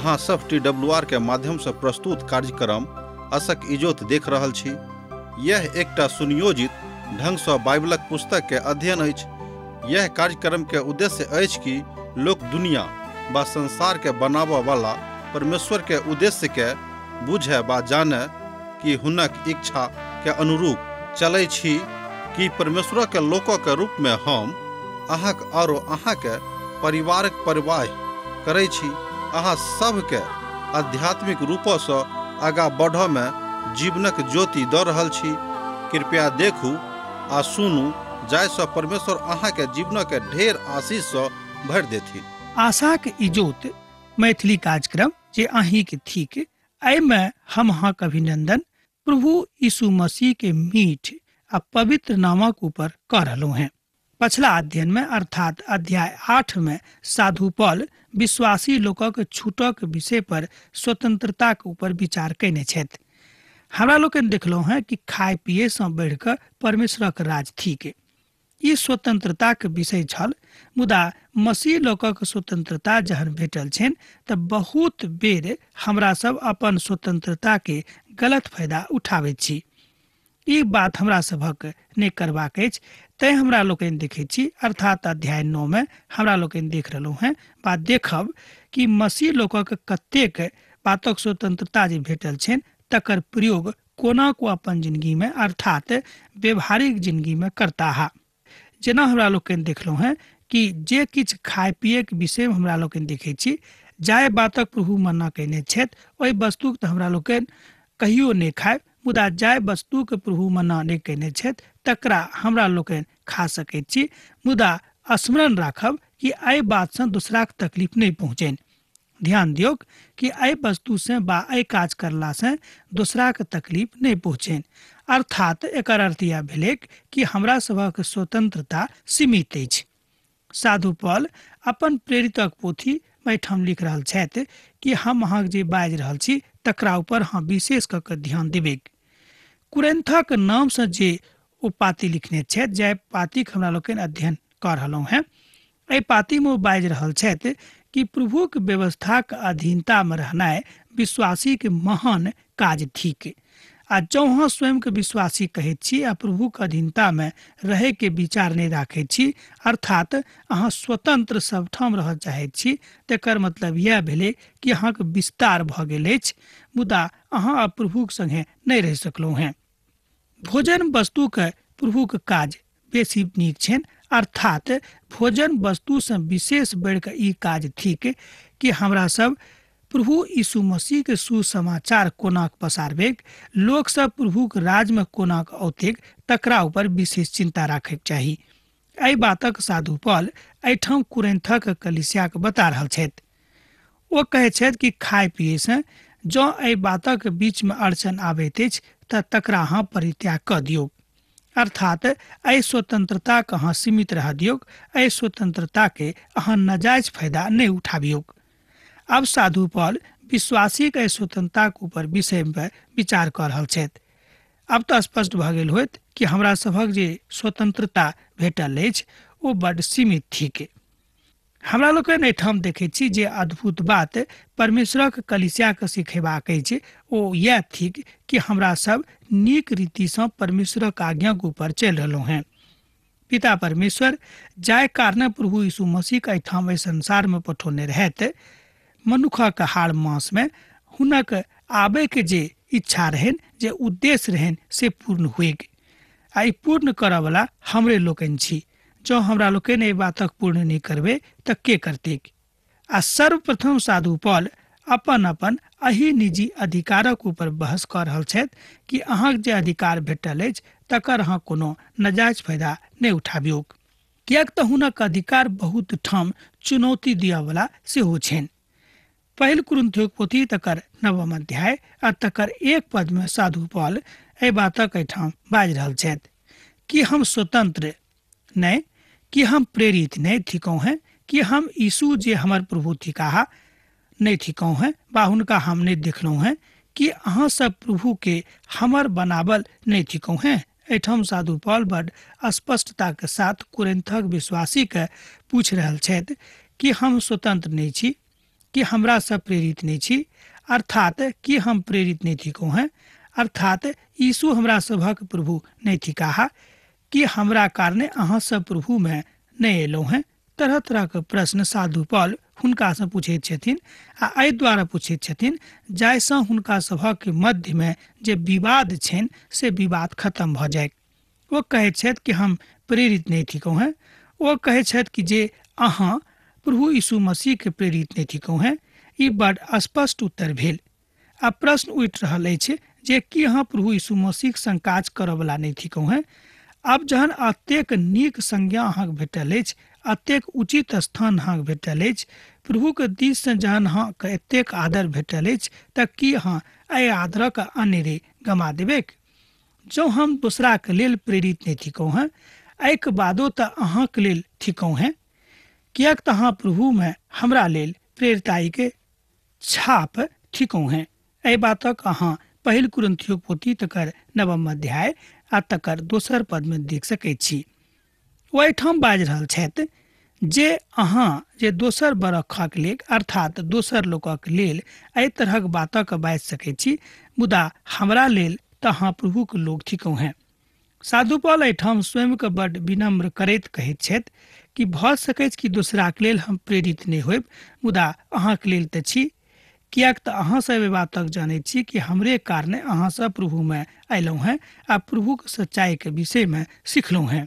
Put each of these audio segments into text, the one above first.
अहाँ सब TWR के माध्यम से प्रस्तुत कार्यक्रम असक इजोत देख रहल छी। यह एकटा सुनियोजित ढंग से बाइबलक पुस्तक के अध्ययन अछि। यह कार्यक्रम के उद्देश्य अछि कि लोक दुनिया बा संसार के बनाबऽ वाला परमेश्वर के उद्देश्य के बुझे बा जाने कि हुनक इच्छा के अनुरूप चलै छी कि परमेश्वर के लोक के रूप में हम अहाँक आरो अहाँ के परिवारक परवाह करै छी। अहाँ सबके आध्यात्मिक रूपसँ आगाँ बढ़ऽ में जीवनक ज्योति दऽ रहल छी। कृपया देखू आ सुनू जाहिसँ परमेश्वर अहाँ के जीवनक ढेर आशीषसँ भरि देथिन। आशाक इजोत मैथिली कार्यक्रम जे अहीं के थीक, एहिमे हम अहाँक अभिनंदन प्रभु यीशु मसीह के मीठ आ पवित्र नामक ऊपर कर रहलहुँ हैं। पछला अध्ययन में अर्थात अध्याय 8 में साधु पॉल विश्वासी लोकक छूटक विषय पर स्वतंत्रता के ऊपर विचार कयने छथि। हमरा लोकनि देखलहुँ हैं कि खाय पिए से बढ़िकऽ परमेश्वरक राज थीक। ई स्वतंत्रताक विषय छल, मुदा मसीह लोकक स्वतंत्रता जहन भेटल छनि तऽ बहुत बेर हमरा सब अपन स्वतंत्रता के गलत फायदा उठाबैत छी। ई बात हमरा सभक नहि करबाक अछि, तैं हमरा लोकनि देखै छी अर्थात अध्याय 9 में हमरा लोकनि देख रहलहुँ हैं बा देखब कि मसीह लोकक कतेक बातक स्वतंत्रता जे भेटल छनि तकर प्रयोग कोना को अपन जिंदगी में अर्थात व्यवहारिक जिंदगी में करता हा। जेना हमरा लोकनि देखलहुँ हैं कि जे किछु खाय पियैके विषयमे हमरा लोकनि देखै छी, जाहि बातक प्रभु मना कयने छथि ओहि वस्तुक तऽ हमरा लोकनि कहियो नहि खायब, मुदा जाहि वस्तुके प्रभु मना नहि कयने छथि तकरा हमरा लोकनि खा सकैत छी, मुदा स्मरण राखब कि एहि बातसँ दोसराके तकलीफ नहि पहुँचनि। ध्यान दियौक कि एहि वस्तुसँ बा एहि काज करलासँ दोसराके तकलीफ नहि पहुँचनि। अर्थात एकर अर्थ इएह भेलैक कि हमरा सभक स्वतंत्रता सीमित अछि। साधु पॉल अपन प्रेरितक पोथी एहिठाम लिख रहल छथि कि हम अहाँके जे बाजि रहल छी तकरा ऊपर अहाँ विशेष कऽ कऽ ध्यान देबैक। कुरिन्थक नामसँ जे ओ पाती लिखने छथि, जाहि पातीक हमरा लोकनि अध्ययन कऽ रहलहुँ हेँ, एहि पातीमे ओ बाजि रहल छथि कि प्रभुक व्यवस्थाक अधीनतामे रहनाइ विश्वासीके महान काज थिक। आ जँ अहाँ स्वयंके विश्वासी कहैत छी आ प्रभुक अधीनतामे रहैके विचार नहि राखैत छी, अर्थात अहाँ स्वतंत्र सबठाम रहऽ चाहैत छी, तकर मतलब इएह भेलै कि अहाँके विस्तार भऽ गेल अछि, मुदा अहाँ आब प्रभुक सङ्गे नहि रहि सकलहुँ हेँ। भोजन वस्तुके प्रभुक काज बेसी नीक छनि, अर्थात भोजन वस्तुसँ विशेष बढ़िकऽ ई काज थिक कि हमरा सब प्रभु यीशु मसीह के सुसमाचार कोना पसारबेक, लोक सब प्रभुक राजमे कोना औतेक, तकरा ऊपर विशेष चिंता राखैके चाही। एहि बातक साधु पॉल एहिठाम कुरिन्थक कलीसियाके बता रहल छथि। ओ कहै छथि कि खाय पियैसँ जँ एहि बातक बीचमे अड़चन आबैत अछि तऽ तकरा अहाँ परित्याग कऽ दियौ, अर्थात एहि स्वतंत्रताके अहाँ सीमित रह दियौक, एहि स्वतंत्रताके अहाँ नाजायज फायदा नहि उठाबियौक। अब साधु पॉल विश्वासीक एहि स्वतंत्रताक ऊपर विषय पर विचार कऽ रहल छथि। अब तऽ स्पष्ट भऽ गेल होयत कि हमरा सभक जे स्वतंत्रता भेटल अछि ओ बड्ड सीमित थिक। हमरा लोकनि एहिठाम देखै छी जे अद्भुत बात परमेश्वरक कलीसियाके सिखेबाक अछि ओ इएह थिक कि हमरा सब नीक रीतिसँ परमेश्वरक आज्ञाक ऊपर चलि रहलहुँ हेँ। पिता परमेश्वर जाहि कारणे प्रभु यीशु मसीहके एहिठाम एहि संसारमे पठौने रहथि, मनुखक हाड़ मासमे हुनक आबैके जे इच्छा रहनि, जे उद्देश्य रहनि से पूर्ण हुएक। आ ई पूर्ण करऽवला हमरे लोकनि छी। जँ हमरा लोकनि एहि बातक पूर्ण नहि करबै तऽ के करतैक? आ सर्वप्रथम साधु पॉल अपन अपन एहि निजी अधिकारक ऊपर बहस कऽ रहल छथि कि अहाँके जे अधिकार भेटल अछि तकर अहाँ कोनो नाजायज फायदा नहि उठाबियौक, किएक तऽ हुनक अधिकार बहुत ठाम चुनौती दिअवला सेहो छनि। पहिल कुरिन्थियोक पोथी तकर 9 अध्याय आ तकर 1 पद में साधु पॉल एहि बातक एहिठाम बाजि रहल छथि कि हम स्वतंत्र नहि, कि हम प्रेरित नहि थिकहुँ हेँ, कि हम यीशु जे हमर प्रभु थिकाह नहि थिकहुँ हेँ बा हुनका हम नहि देखलहुँ हेँ, कि अहाँ सब प्रभु के हमर बनावल नहि थिकहुँ हेँ। एहिठाम साधु पॉल बड स्पष्टता के साथ कुरिन्थक विश्वासी के पूछि रहल छथि कि हम स्वतंत्र नहि छी, कि हमरा सब प्रेरित नहि छी? अर्थात कि हम प्रेरित नहि थिकहुँ हैं? अर्थात यीशु हमरा सभक प्रभु नहि थिकाह? कि हमरा कारणे अहाँ सब प्रभुमे नहि एलहुँ हैं? तरह तरह के प्रश्न साधु पॉल हुनकासँ पूछैत छथिन आ एहि द्वारा पूछैत छथिन जाहिसँ हुनका सभक मध्यमे जे विवाद छनि से विवाद खत्म भऽ जाय। ओ कहैत छथि कि हम प्रेरित नहि थिकहुँ हैं। ओ कहैत छथि कि जे अहाँ प्रभु यीशु मसीह के प्रेरित नहि थिकहुँ हैं। ई बड स्पष्ट उत्तर भेल। आ प्रश्न उठि रहल अछि जे की अहाँ प्रभु यीशु मसीह संग काज करऽवला नहि थिकहुँ हैं? आब जहन अतेक नीक संज्ञा अहाँके भेटल अछि, अतेक उचित स्थान अहाँके भेटल अछि, प्रभुके दिससँ जहन अहाँके एतेक आदर भेटल अछि, तऽ की अहाँ एहि आदरक अनेरे गमा देबैक? जँ हम दोसराके लेल प्रेरित नहि थिकहुँ हैं, एहिके बादो तऽ अहाँके लेल थिकहुँ हैं, किएक तऽ अहाँ प्रभुमे हमरा लेल प्रेरिताइके छाप थिकहुँ हैं। एहि बातक अहाँ पहिल कुरिन्थियोक पोथी तकर 9 अध्याय आ तकर 2 पदमे देख सकैत छी। ओ एहिठाम बाजि रहल छथि जे अहाँ जे दोसर बरखक लेल अर्थात दोसर लोकक लेल एहि तरहक बातक बाजि सकैत छी, मुदा हमरा लेल तऽ अहाँ प्रभुक लोक थिकहुँ हैं। साधु पॉल एहिठाम स्वयंके बड विनम्र करैत कहैत छथि कि भऽ सकैछ कि दोसराक लेल हम प्रेरित नहि होयब, मुदा अहाँके लेल तऽ छी, किएक तऽ अहाँ सब एहि बातक जानैत छी कि हमरे कारणे अहाँ सब प्रभुमे अयलहुँ हैं आ प्रभुक सच्चाइके विषयमे सिखलहुँ हैं।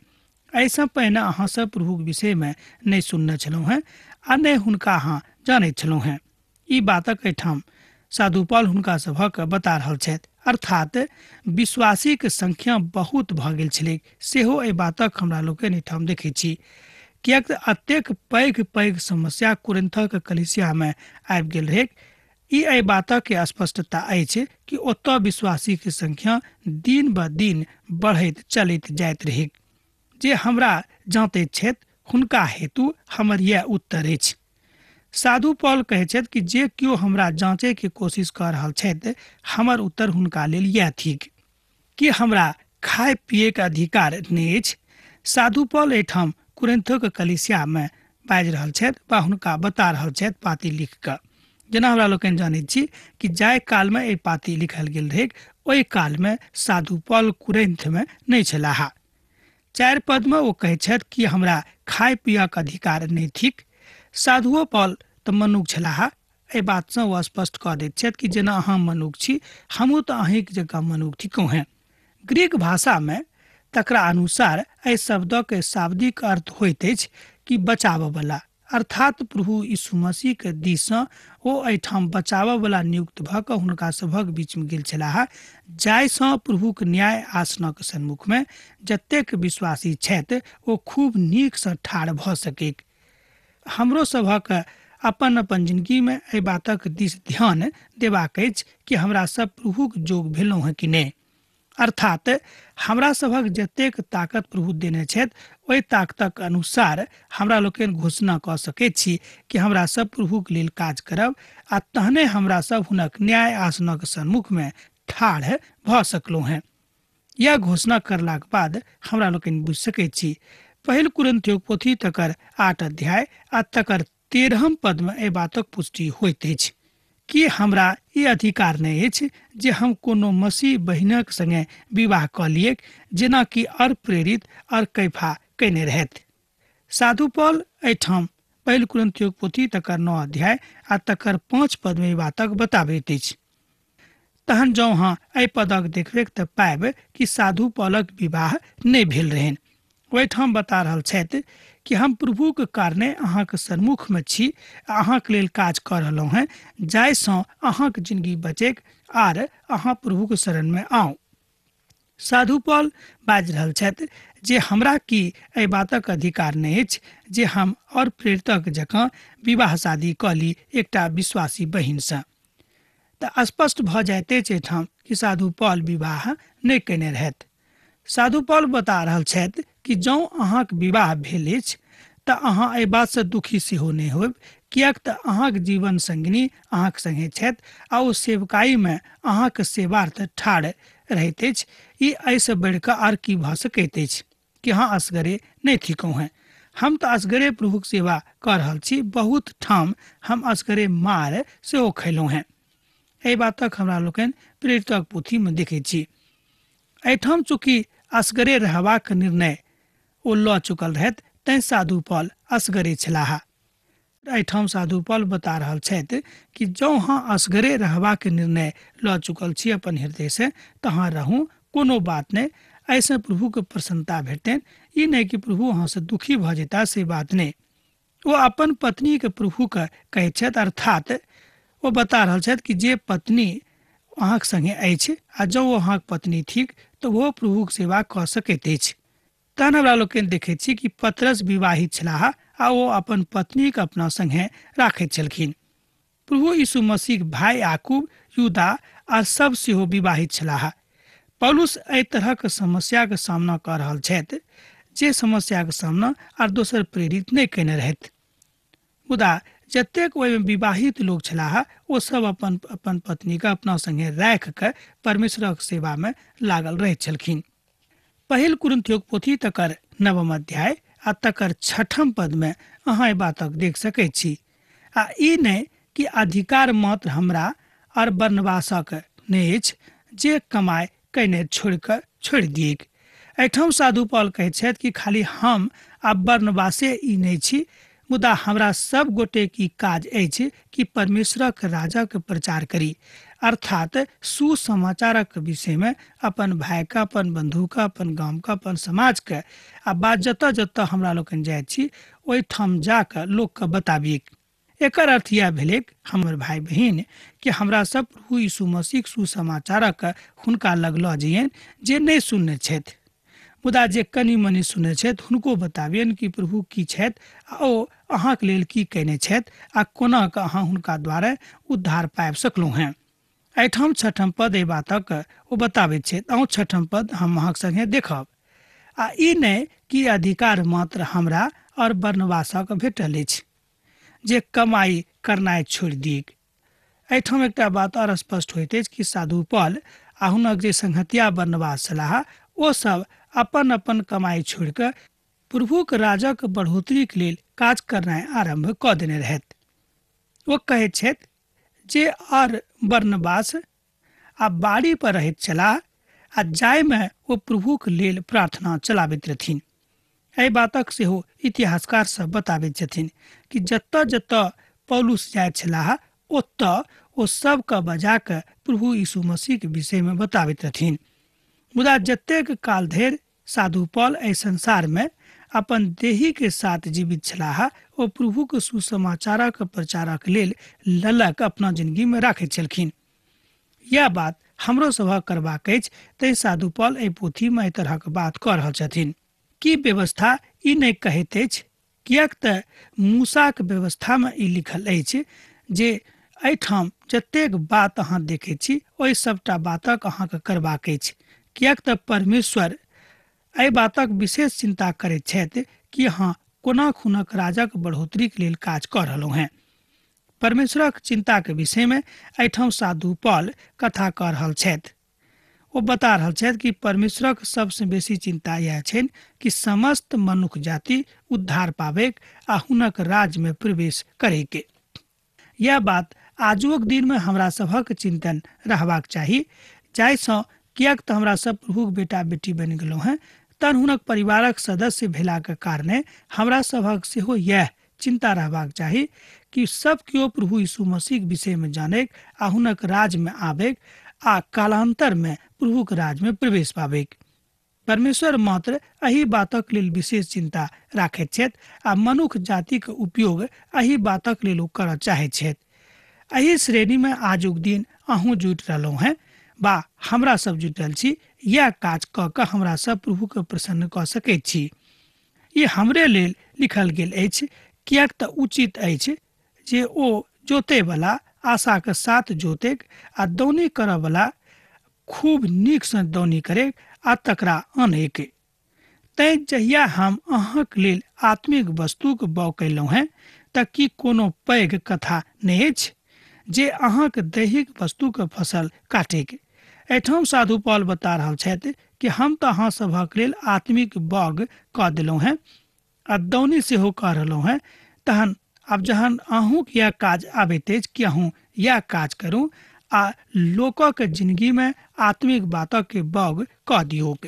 एहिसँ पहिने अहाँ सब प्रभुक विषयमे नहि सुनने छलहुँ हैं आ नहि हुनका अहाँ जानैत छलहुँ हैं। ई बातक एहिठाम साधु पॉल हुनका सभक बता रहल छथि। अर्थात विश्वासीके संख्या बहुत भऽ गेल छलै, सेहो एहि बातक हमरा लोकनि एहिठाम देखै छी, किएक तऽ अतेक पैघ पैघ समस्या कुरिन्थक कलीसियामे आबि गेल रहै। ई एहि बातक स्पष्टता अछि कि ओतऽ विश्वासीके संख्या दिन ब दिन बढ़ैत चलैत जाइत रहै। जे हमरा जाँतैत छथि हुनका हेतु हमर यैह उत्तर अछि। साधु पॉल कहै छथि कि जे केओ हमरा जाँचैके कोशिश कऽ रहल छथि, हमर उत्तर हुनका लेल यैह थिक कि हमरा खाय पियैके अधिकार नहि अछि। साधु पॉल एहिठाम कुरिन्थक कलीसियामे बाजि रहल छथि वा हुनका बता रहल छथि पाती लिख कऽ। जेना हमरा लोकनि जानैत छी कि जाहि कालमे एहि पाती लिखल गेल रहै ओहि कालमे साधु पॉल कुरिन्थमे नहि छलाह। 4 पदमे ओ कहै छथि कि हमरा खाय पियक अधिकार नहि थिक। साधुओ पॉल तऽ मनुख छलाह, एहि बातसँ ओ स्पष्ट कऽ दैत छथि कि जेना अहाँ मनुख छी, हमहूँ तऽ अहीँके जकाँ मनुख थिकहुँ हेँ। ग्रीक भाषामे तकरा अनुसार एहि शब्दक शाब्दिक अर्थ होइत अछि कि बचाबऽवला, अर्थात प्रभु यीशु मसीहके दिससँ ओ एहिठाम बचाबऽवला नियुक्त भऽ कऽ हुनका सभक बीचमे गेल छलाह, जाहिसँ प्रभुक न्याय आसनक सन्मुखमे जतेक विश्वासी छथि ओ खूब नीकसँ ठाढ़ भऽ सकैक। हमरो सभक अपन अपन जिंदगीमे एहि बातक दिस ध्यान देबाक अछि कि हमरा सब प्रभुक जोग भेलहुँ हेँ कि नहि। अर्थात हमरा सभक जतेक ताकत प्रभु देने छथि ओहि ताकतक अनुसार हमरा लोकनि घोषणा कऽ सकैत छी कि हमरा सब प्रभुक लेल काज करब आ तहने हमरा सब हुनक न्याय आसनक सन्मुखमे ठाढ़ भऽ सकलहुँ हेँ। यह घोषणा करलाक बाद हमरा लोकनि बुझि सकैत छी। पहिल कुरिन्थियोक पोथी तकर 8 अध्याय आ तकर 13 पदमे एहि बातक पुष्टि होइत अछि कि हमरा ई अधिकार नहि अछि जे हम कोनो मसीह बहिनक संगे विवाह कऽ लियैक, जेना कि अर प्रेरित अर कैफा कयने रहथि। साधु पॉल एहिठाम पहिल कुरिन्थियोक पोथी तकर 9 अध्याय आ तकर 5 पदमे ई बातक बताबैत अछि। तहन जँ अहाँ एहि पदक देखबैक तऽ पायब कि साधु पॉलक विवाह नहि भेल रहनि। ओहिठाम बता रहल छथि कि हम प्रभुक कारणे अहाँके सन्मुखमे छी आ अहाँके लेल काज कऽ रहलहुँ हेँ, जाहिसँ अहाँके जिंदगी बचैक आर अहाँ प्रभुक शरणमे आउ। साधु पॉल बाजि रहल छथि जे हमरा की एहि बातक अधिकार नहि अछि जे हम और प्रेरितक जकाँ विवाह शादी कऽ ली एकटा विश्वासी बहिनसँ। तऽ स्पष्ट भऽ जाइते अछि एहिठाम कि साधु पॉल विवाह नहि कयने रहथि। साधु पॉल बता रहल छथि कि जँ अहाँक विवाह भेल अछि तऽ अहाँ एहि बातसँ दुखी सेहो नहि होयब, किएक तऽ अहाँक जीवन संगिनी अहाँक संगे छथि आ ओ सेवकाईमे अहाँक सेवार्थ ठाढ़ रहैत अछि। ई एहिसँ बढ़िकऽ आर की भऽ सकैत अछि कि अहाँ असगरे नहि थिकहुँ हेँ। हम तऽ असगरे प्रभुक सेवा कऽ रहल छी, बहुत ठाम हम असगरे मार सेहो खयलहुँ हेँ। एहि बातक हमरा लोकनि प्रेरितक पोथीमे देखैत छी। एहिठाम चूँकि असगरे रहबाक निर्णय ओ लऽ चुकल रहथि, तैँ साधु पॉल असगरे छलाह। एहिठाम साधु पॉल बता रहल छथि कि जँ अहाँ असगरे रहबाक निर्णय लऽ चुकल छी अपन हृदयसँ, तऽ अहाँ रहू, कोनो बात नहि। एहिसँ प्रभुके प्रसन्नता भेटतनि। ई नहि कि प्रभु अहाँसँ दुखी भऽ जेता, से बात नहि। ओ अपन पत्नीके प्रभुके कहै छथि, अर्थात ओ बता रहल छथि कि जे पत्नी अहाँके सङ्गे अछि आ जँ ओ अहाँके पत्नी थिक तऽ ओहो प्रभुक सेवा कऽ सकैत अछि। तहन हमरा लोकनि देखैत छी कि पतरस विवाहित छलाह आ ओ अपन पत्नीके अपना सङ्गे राखैत छलखिन। प्रभु यीशु मसीहक भाय याकूब, यूदा आ सब सेहो विवाहित छलाह। पौलुस एहि तरहक समस्याके सामना कऽ रहल छथि, जे समस्याके सामना आर दोसर प्रेरित नहि कयने रहथि। मुदा जतेक ओहिमे विवाहित लोक छलाह ओ सब अपन अपन पत्नीके अपना सङ्गे राखि कऽ परमेश्वरक सेवामे लागल रहैत छलखिन। पहिल कुरिन्थियोक पोथी तकर 9 अध्याय आ तकर 6 पदमे अहाँ एहि बातक देख सकैत छी। आ ई नहि कि अधिकार मात्र हमरा और बरनबासक नहि अछि जे कमाइ कयने छोड़ि कऽ छोड़ि दियैक। एहिठाम साधु पॉल कहैत छथि कि खाली हम आ बरनबासे ई नहि छी, मुदा हमरा सब गोटे की काज अछि कि परमेश्वरक राजक प्रचार करी, अर्थात सुसमाचारक विषयमे अपन भाइके, अपन बन्धुके, अपन गामके, अपन समाजके आ बात जतऽ जतऽ हमरा लोकनि जाइत छी ओहिठाम जाकऽ लोकके बताबिक। एकर अर्थ इएह भेलै हमर भाइ बहिन कि हमरा सब प्रभु यीशु मसीहक सुसमाचारक हुनका लग लऽ जइयनि जे नहि सुनने छथि, मुदा जे कनि मनि सुनने छथि हुनको बताबियनि कि प्रभु की छथि आ ओ अहाँके लेल की कयने छथि आ कोना कऽ अहाँ हुनका द्वारा उद्धार पाबि सकलहुँ हेँ। एहिठाम 6 पद एहि बातक ओ बताबैत छथि। अहूँ 6 पद हम अहाँके सङ्गे देखब। आ ई नहि कि अधिकार मात्र हमरा और बरनबासक भेटल अछि जे कमाइ करनाइ छोड़ि दियैक। एहिठाम एकटा बात आओर स्पष्ट होइत अछि कि साधु पॉल आ हुनक जे संघतिया बरनबास छलाह ओ सब अपन अपन कमाइ छोड़ि कऽ प्रभुक राजक बढ़ोतरीक लेल काज करनाइ आरम्भ कऽ देने रहथि। ओ कहैत छथि जे आर बरनबास आ बाड़ी पर रहैत छलाह आ जाहिमे ओ प्रभुक लेल प्रार्थना चलाबैत रहथिन। एहि बातक सेहो इतिहासकार सब बताबैत छथिन कि जतऽ जतऽ पौलुस जाइत छलाह ओतऽ ओ सबके बजा कऽ प्रभु यीशु मसीहके विषयमे बताबैत रहथिन। मुदा जतेक काल धरि साधु पॉल एहि संसारमे अपन देहीके साथ जीवित छलाह ओ प्रभुके सुसमाचारक प्रचारक लेल ललक अपना जिंदगीमे राखैत छलखिन। यह बात हमरो सभक करबाक अछि, तैं साधु पॉल एहि पोथीमे एहि तरहक बात कऽ रहल छथिन। की व्यवस्था ई नहि कहैत अछि? किएक तऽ मूसाक व्यवस्थामे ई लिखल अछि जे एहिठाम जतेक बात अहाँ देखैत छी ओहि सबटा बातक अहाँके करबाक अछि। किएक तऽ परमेश्वर एहि बातक विशेष चिंता करैत छथि कि अहाँ कोना हुनक राजक बढ़ोतरीके लेल काज कऽ रहलहुँ हेँ। परमेश्वरक चिंताके विषयमे एहिठाम साधु पॉल कथा कऽ रहल छथि। ओ बता रहल छथि कि परमेश्वरक सबसँ बेसी चिंता इएह छनि कि समस्त मनुख जाति उद्धार पाबैक आ हुनक राज्यमे प्रवेश करैके। यह बात आजुक दिनमे हमरा सभक चिंतन रहबाक चाही, जाहिसँ किएक तऽ हमरा सब प्रभुक बेटा बेटी बनि गेलहुँ हेँ, तहन हुनक परिवारक सदस्य भेलाक कारणे हमरा सभक सेहो इएह चिंता रहबाक चाही कि सब केओ प्रभु यीशु मसीहक विषयमे जानैक आ हुनक राज्यमे आबैक आ कालांतरमे प्रभुक राज्यमे प्रवेश पाबैक। परमेश्वर मात्र एहि बातक लेल विशेष चिंता राखैत छथि आ मनुख जातिक उपयोग एहि बातक लेल ओ करऽ चाहैत छथि। एहि श्रेणीमे आजुक दिन अहूँ जुटि रहलहुँ हेँ बा हमरा सब जुटल छी। यह काज कऽ कऽ हमरा सब प्रभुके प्रसन्न कऽ सकैत छी। ई हमरे लेल लिखल गेल अछि, किएक तऽ उचित अछि जे ओ जोतैवला आशाके साथ जोतेक आ दौनी करऽवला खूब नीकसँ दौनी करे आ तकरा अनैक। तैं जहिया हम अहाँक लेल आत्मिक वस्तुक बाउ कयलहुँ हेँ तऽ की कोनो पैघ कथा नहि अछि जे अहाँक दैहिक वस्तुक फसल काटैक। एहिठाम साधु पॉल बता रहल छथि कि हम तऽ अहाँ सभक लेल आत्मिक बाग कऽ देलहुँ हेँ। आ दौनी सेहो कऽ रहलहुँ हेँ। तहन आब जहन अहूँके इएह काज आबैत अछि कि अहूँ इएह काज करू आ लोकक जिंदगीमे आत्मिक बातक बाउग कऽ दियौक।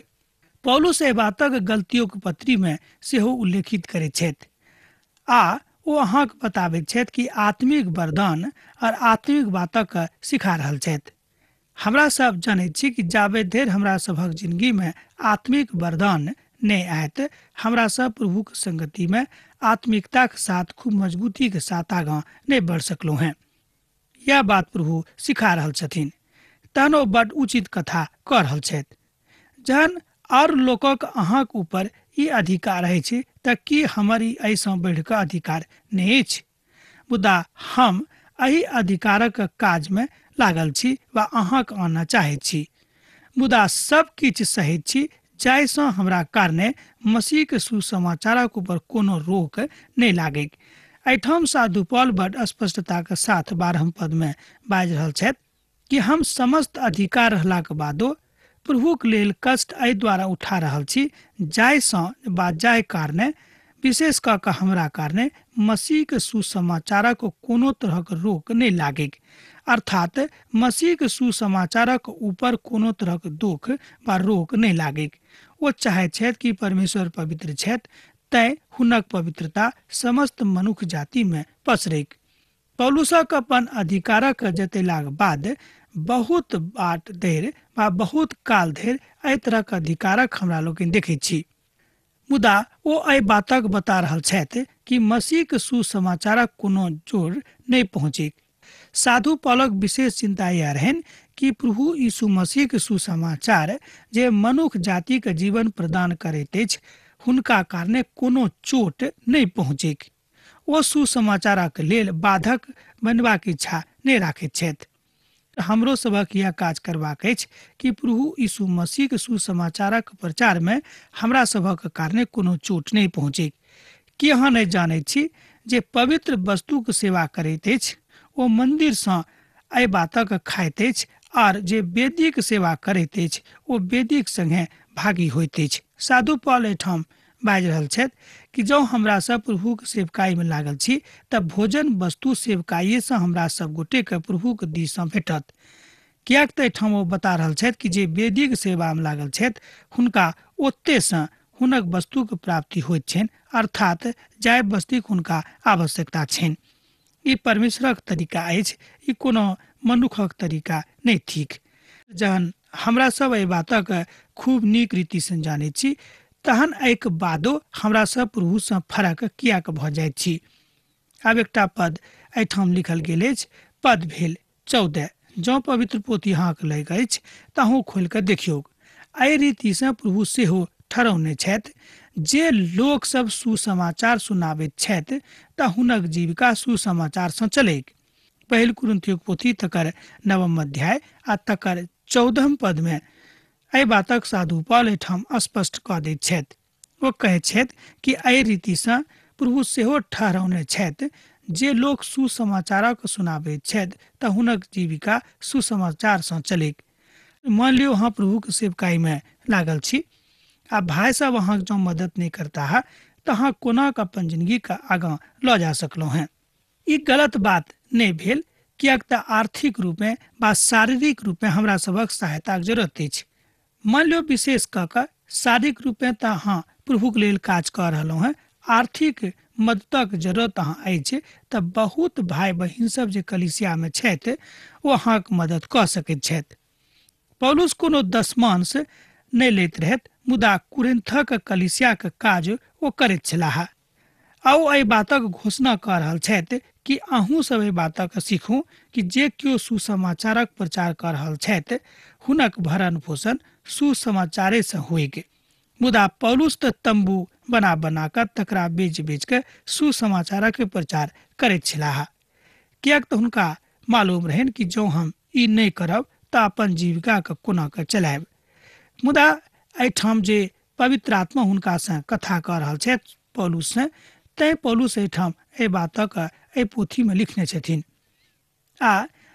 पौलुस एहि बातक गलतियोक पत्रीमे सेहो उल्लेखित करैत छथि आ ओ अहाँके बताबैत छथि कि आत्मिक वरदान और आत्मिक बातक सिखा रहल छथि। हमरा सब जनैत छी कि जाबे धरि हमरा सभक जिंदगीमे आत्मिक वरदान नहि आयत, हमरा सब प्रभुक संगतिमे आत्मिकताके साथ खूब मजबूतीके साथ आगाँ नहि बढ़ि सकलहुँ हेँ। यह बात प्रभु सिखा रहल छथिन। तहन ओ बड उचित कथा कऽ रहल छथि। जहन आओर लोकक अहाँक ऊपर ई अधिकार अछि तऽ की हमर ई एहिसँ बढ़ि कऽ अधिकार नहि अछि? मुदा हम एहि अधिकारक काजमे लागल छी वा अहाँक आनऽ चाहैत छी, मुदा सब किछु सहैत छी जाहिसँ हमरा कारणे मसीहके सुसमाचारक ऊपर कोनो रोक नहि लागैक। एहिठाम साधु पॉल बड स्पष्टताके साथ 12 पदमे बाजि रहल छथि कि हम समस्त अधिकार रहलाक बादो प्रभुक लेल कष्ट एहि द्वारा उठा रहल छी जाहिसँ वा जाहि कारणे, विशेष कऽ कऽ हमरा कारणे मसीहके सुसमाचारक कोनो तरहक रोक नहि लागैक। अर्थात मसीहके सुसमाचारक ऊपर कोनो तरहक दुख वा रोक नहि लागैक। ओ चाहैत छथि कि परमेश्वर पवित्र छथि, तैं हुनक पवित्रता समस्त मनुख जातिमे पसरैक। पौलुसक अपन अधिकारक जतेलाक बाद बहुत बाट धरि वा बहुत काल धरि एहि तरहक अधिकारक हमरा लोकनि देखैत छी, मुदा ओ एहि बातक बता रहल छथि कि मसीहक सुसमाचारक कोनो जोर नहि पहुँचैक। साधु पौलक विशेष चिंता यह रहनि कि प्रभु यीशु मसीहक सुसमाचार जे मनुख जातिके जीवन प्रदान करैत अछि, हुनका कारणे कोनो चोट नहि पहुँचैक। ओ सुसमाचारक लेल बाधक बनबाक इच्छा नहि राखैत छथि। हमरो सभक यह काज करबाक अछि कि प्रभु यीशु मसीहक सुसमाचारक प्रचारमे हमरा सभक कारणे कोनो चोट नहि पहुँचैक। की अहाँ नहि जानैत छी जे पवित्र वस्तुक सेवा करैत अछि ओ मन्दिरसँ एहि बातक खाइत अछि, आर जे वेदीक सेवा करैत अछि ओ वेदीक संगे भागी होइत अछि? साधु पॉल एहिठाम बाजि रहल छथि कि जँ हमरा सब प्रभुक सेवकाईमे लागल छी तऽ भोजन वस्तु सेवकाइएसँ हमरा सब गोटेके प्रभुक दिससँ भेटत। किएक तऽ एहिठाम ओ बता रहल छथि कि जे वेदीक सेवामे लागल छथि हुनका ओतेसँ हुनक वस्तुके प्राप्ति होइत छनि, अर्थात जाहि वस्तुक हुनका आवश्यकता छनि। ई परमेश्वरक तरीका अछि, ई कोनो मनुखक तरीका नहि थिक। जहन हमरा सब एहि बातक खूब नीक रीतिसँ जानैत छी तहन एहिके बादो हमरा सब प्रभुसँ फरक किएक भऽ जाइत छी? आब एकटा पद एहिठाम लिखल गेल अछि, पद भेल 14। जँ पवित्र पोथी अहाँके लग अछि तऽ अहूँ खोलि कऽ देखियौ। एहि रीतिसँ प्रभु सेहो ठहरौने छथि जे लोक सब सुसमाचार सुनाबैत छथि तऽ हुनक जीविका सुसमाचारसँ चलैक। पहिल कुरिन्थियोक पोथी तकर 9 अध्याय आ तकर 14 पदमे एहि बातक साधु पॉल एहिठाम स्पष्ट कऽ दैत छथि। ओ कहैत छथि कि एहि रीतिसँ प्रभु सेहो ठहरौने छथि जे लोक सुसमाचारक सुनाबैत छथि तऽ हुनक जीविका सुसमाचारसँ चलैक। मान लियौ अहाँ प्रभुके सेवकाईमे लागल छी आ भाइ सब अहाँके जँ मदद नहि करता तऽ अहाँ कोना कऽ अपन जिंदगीके आगाँ लऽ जा सकलहुँ हेँ? ई गलत बात नहि भेल, किएक तऽ आर्थिक रूपमे वा शारीरिक रूपमे हमरा सभक सहायताक जरूरत अछि। मान लियौ विशेष कऽ कऽ शारीरिक रूपे तऽ अहाँ प्रभुके लेल काज कऽ रहलहुँ हेँ, आर्थिक मददक जरूरत अहाँ अछि तऽ बहुत भाय बहिन सब जे कलीसियामे छथि ओ अहाँके मदद कऽ सकैत छथि। पौलुस कोनो दशमांश नहि लैत रहथि, मुदा कुरिन्थक कलीसियाक काज ओ करैत छलाह। आ ओ एहि बातक घोषणा कऽ रहल छथि कि अहूँ सब एहि बातक सीखू कि जे केओ सुसमाचारक प्रचार कऽ रहल छथि हुनक भरण पोषण सुसमाचारेसँ होइक। मुदा पौलुस तऽ तम्बू बना बना कऽ तकरा बेच बेच कऽ सुसमाचारक प्रचार करैत छलाह, किएक तऽ हुनका मालूम रहनि कि जँ हम ई नहि करब तऽ अपन जीविकाके कोना कऽ चलायब। मुदा एहिठाम जे पवित्र आत्मा हुनकासँ कथा कऽ रहल छथि पौलुससँ, तैं पौलुस एहिठाम एहि बातक एहि पोथीमे लिखने छथिन। आ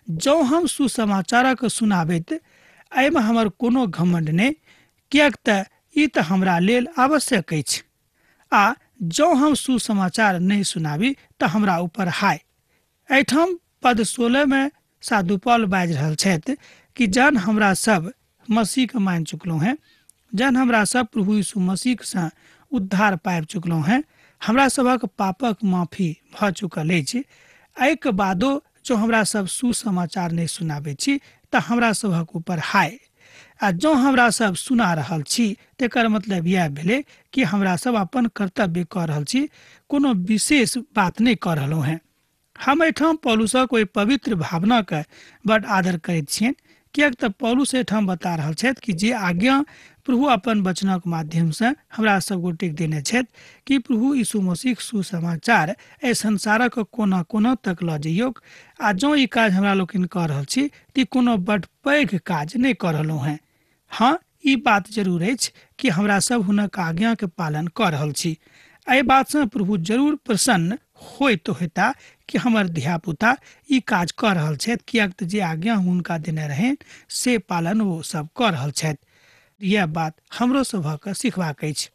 जँ हम सुसमाचारक सुनाबैत एहिमे हमर कोनो घमंड नहि, किएक तऽ ई तऽ हमरा लेल आवश्यक अछि। आ जँ हम सुसमाचार नहि सुनाबी तऽ हमरा ऊपर हाय। एहिठाम पद 16 में साधु पॉल बाजि रहल छथि कि जहन हमरा सब मसीहके मानि चुकलहुँ हेँ, जहन हमरा सब प्रभु यीशु मसीहसँ उद्धार पाबि चुकलहुँ हेँ, हमरा सभक पापक माफी भऽ चुकल अछि, एहिके बादो जो हमरा सब सुसमाचार नहि सुनाबै छी तऽ हमरा सभक ऊपर हाय। आ जँ हमरा सब सुना रहल छी तेकर मतलब इएह भेलै कि हमरा सब अपन कर्तव्य कऽ रहल छी, कोनो विशेष बात नहि कऽ रहलहुँ हेँ। हम एहिठाम पौलुसक ओहि पवित्र भावनाके बड आदर करैत छियनि, किएक तऽ पौलुस एहिठाम बता रहल छथि कि जे आज्ञा प्रभु अपन वचनक माध्यमसँ हमरा सब गोटेक देने छथि कि प्रभु यीशु मसीहक सुसमाचार एहि संसारक कोना कोना तक लऽ जइयौक, आ जँ ई काज हमरा लोकनि कऽ रहल छी तऽ कोनो बड पैघ काज नहि कऽ रहलहुँ हेँ। हाँ, ई बात जरूर अछि कि हमरा सब हुनक आज्ञाके पालन कऽ रहल छी। एहि बातसँ प्रभु जरूर प्रसन्न होइत होता कि हमर धियापुता ई काज कऽ रहल छथि, किएक तऽ जे आज्ञा हुनका देने रहनि से पालन ओ सब कऽ रहल छथि। यह बात हमरो सभक सिखबाक अछि।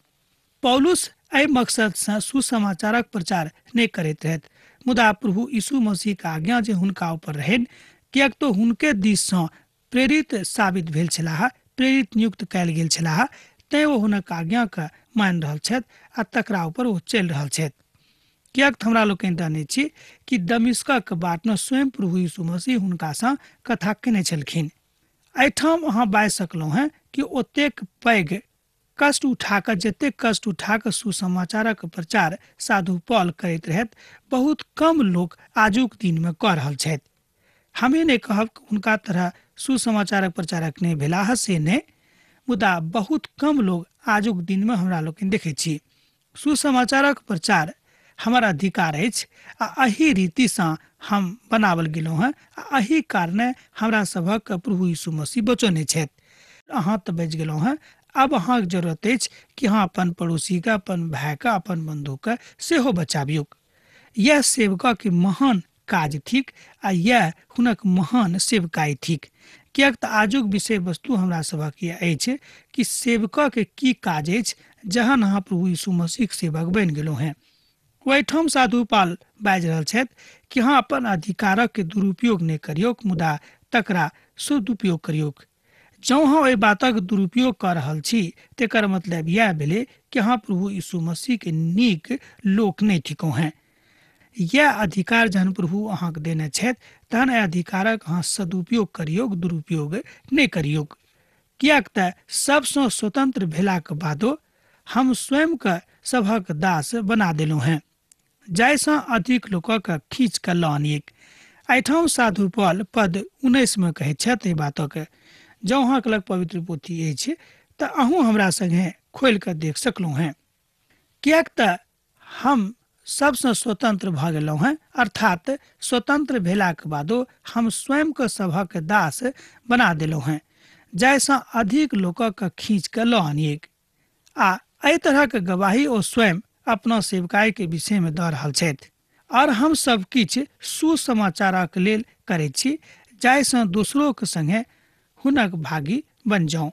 पौलुस एहि मकसदसँ सुसमाचारक प्रचार नहि करैत रहथि, मुदा प्रभु यीशु मसीहक आज्ञा जे हुनका ऊपर रहनि, किएक तऽ हुनके दिससँ प्रेरित साबित भेल छलाह, प्रेरित नियुक्त कयल गेल छलाह, तैँ ओ हुनक आज्ञाके मानि रहल छथि आ तकरा ऊपर ओ चलि रहल छथि। किएक तऽ हमरा लोकनि जानै छी कि दमिश्कक बाटमे स्वयं प्रभु यीशु मसीह हुनकासँ कथा केने छलखिन। एहिठाम अहाँ बाजि सकलहुँ हेँ कि ओतेक पैघ कष्ट उठा कऽ, जतेक कष्ट उठा कऽ सुसमाचारक प्रचार साधु पॉल करैत रहथि, बहुत कम लोक आजुक दिनमे कऽ रहल छथि। हमे नहि कहब कि हुनका तरह सुसमाचारक प्रचारक नहि भेलाह, से नहि, मुदा बहुत कम लोग आजुक दिनमे हमरा लोकनि देखै छी। सुसमाचारक प्रचार हमर अधिकार अछि आ एहि रीतिसँ हम बनावल गेलहुँ हेँ आ एहि कारणे हमरा सभक प्रभु यीशु मसीह बचौने छथि। अहाँ तऽ बचि गेलहुँ हेँ, आब अहाँके जरूरत अछि कि अहाँ अपन पड़ोसीके, अपन भायके, अपन बन्धुके सेहो बचाबियौक। यह सेवकके महान काज थिक आ यह हुनक महान सेवकाई थिक। किएक तऽ आजुक विषय वस्तु हमरा सभक यह अछि कि सेवकके की काज अछि जहन अहाँ प्रभु यीशु मसीहक सेवक बनि गेलहुँ हेँ। ओहिठाम साधु पाल बाजि रहल छथि कि अहाँ अपन अधिकारक दुरुपयोग नहि करियौक, मुदा तकरा सदुपयोग करियौक। जँ अहाँ ओहि बातक दुरुपयोग कऽ रहल छी तेकर मतलब इएह भेलै कि अहाँ प्रभु यीशु मसीहके नीक लोक नहि थिकहुँ हेँ। यह अधिकार जहन प्रभु अहाँके देने छथि तहन एहि अधिकारक अहाँ सदुपयोग करियौक, दुरुपयोग नहि करियौक। किएक तऽ सबसँ स्वतंत्र भेलाक बादो हम स्वयंके सभक दास बना देलहुँ हेँ, जाहिसँ अधिक लोकक खींच कऽ लऽ आनियैक। एहिठाम साधु पॉल पद 19 मे कहैत छथि एहि बातक। जँ अहाँके लग पवित्र पोथी अछि तऽ अहूँ हमरा संगे खोलि कऽ देख सकलहुँ हेँ। किएक तऽ हम सबसँ स्वतंत्र भऽ गेलहुँ हेँ, अर्थात स्वतंत्र भेलाक बादो हम स्वयंके सभक दास बना देलहुँ हेँ, जाहिसँ अधिक लोकक खींच कऽ लऽ आनियैक। आ एहि तरहक गवाही ओ स्वयं अपना सेवकाईके विषयमे दऽ रहल छथि। आओर हम सब किछु सुसमाचारक लेल करैत छी, जाहिसँ दोसरोके संगे हुनक भागी बनि जाउँ।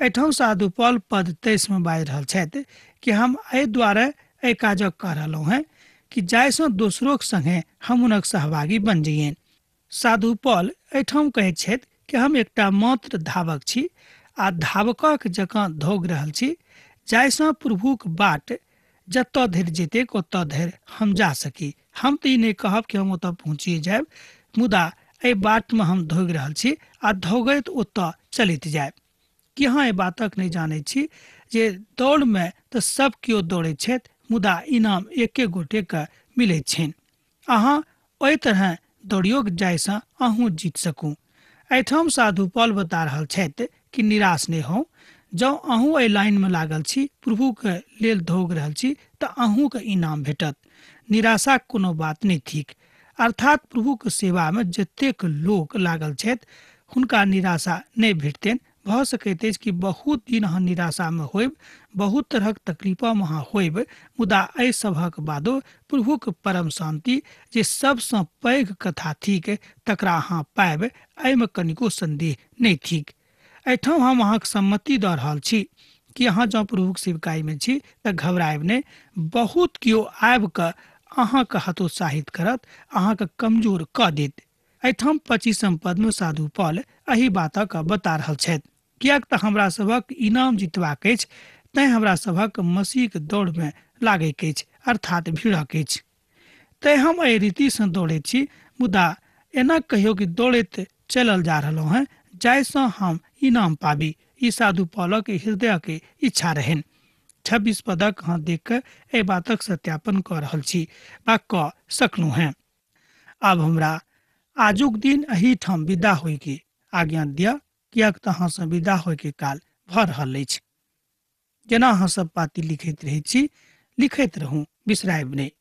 एहिठाम साधु पॉल पद 23 मे बाजि रहल छथि कि हम एहि दुआरे एहि काजक कऽ रहलहुँ हेँ कि जाहिसँ दोसरोके संगे हम हुनक सहभागी बनि जइयनि। साधु पॉल एहिठाम कहैत छथि कि हम एकटा मात्र धावक छी आ धावकक जकाँ धोग रहल छी, जाहिसँ प्रभुक बाट जतऽ धरि जेतैक ओतऽ धरि हम जा सकी। हम तऽ ई नहि कहब कि हम ओतऽ पहुँचिए जायब, मुदा एहि बाटमे हम धोगि रहल छी आ धोगैत ओतऽ चलैत जायब। कि अहाँ एहि बातक नहि जानै छी जे दौड़मे तऽ सब केओ दौड़ैत छथि, मुदा इनाम एके गोटेके मिलैत छनि। अहाँ ओहि तरह दौड़ियोक जाहिसँ अहूँ जीत सकू। एहिठाम साधु पॉल बता रहल छथि कि निराश नहि होउ, जँ अहूँ एहि लाइनमे लागल छी, प्रभुके लेल धोग रहल छी तऽ अहूँके इनाम भेटत। निराशाक कोनो बात नहि थिक। अर्थात प्रभुके सेवामे जतेक लोक लागल छथि हुनका निराशा नहि भेटतनि। भऽ सकैत अछि कि बहुत दिन अहाँ निराशामे होयब, बहुत तरहक तकलीफमे अहाँ होयब, मुदा एहि सभक बादो प्रभुक परम शान्ति जे सबसँ पैघ कथा थिक तकरा अहाँ पायब, एहिमे कनिको सन्देह नहि थिक। एहिठाम हम अहाँके सम्मति दऽ रहल छी कि अहाँ जँ प्रभुक सेवकाईमे छी तऽ घबरायब नहि। बहुत केओ आबि कऽ अहाँके हतोत्साहित करत, अहाँके कमजोर कऽ देत। एहिठाम 25 पदमे साधु पॉल एहि बातक बता रहल छथि, किएक तऽ हमरा सभक इनाम जितबाक अछि, तैं हमरा सभक मसीहक दौड़मे लागैके अछि, अर्थात भीड़क अछि। तैं हम एहि रीतिसँ दौड़ैत छी, मुदा एना कहियो कि दौड़ैत चलल जा रहलहुँ हेँ जाहिसँ हम इनाम पाबी। ई साधु पॉलक हृदयके इच्छा रहनि। 26 पदक अहाँ देख कऽ एहि बातक सत्यापन कऽ रहल छी वा कऽ सकलहुँ हेँ। आब हमरा आजुक दिन एहिठाम विदा होइके आज्ञा दिअ, किएक तऽ अहाँसँ विदा होइके काल भऽ रहल अछि। जेना अहाँ सब पाती लिखैत रहै छी, लिखैत रहू, बिसरायब नहि।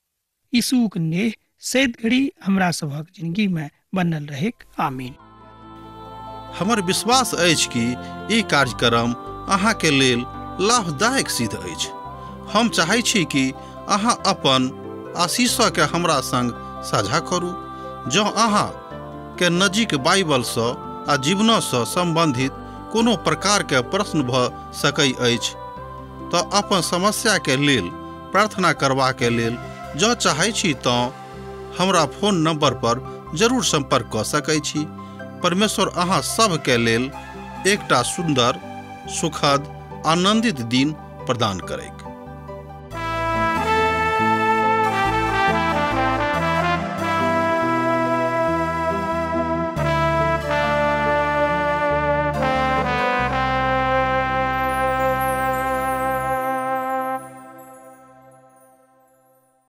यीशुक नेह सैद घड़ी हमरा सभक जिंदगी में बनल रहेक। आमीन। हमर विश्वास अछि कि ई कार्यक्रम अहाँके लेल लाभदायक सिद्ध अछि। हम चाहै छी कि अहाँ अपन आशीषके हमरा संग साझा करू। जँ अहाँ के नजीक बाइबलसँ आ जीवनसँ सम्बन्धित कोनो प्रकारके प्रश्न भऽ सकै अछि तऽ अपन समस्याके लेल प्रार्थना करबाके लेल जँ चाहै छी तँ हमरा फोन नंबर पर जरूर संपर्क कऽ सकै छी। परमेश्वर अहाँ सबके लेल एकटा सुंदर, सुखद, आनंदित दिन प्रदान करैक।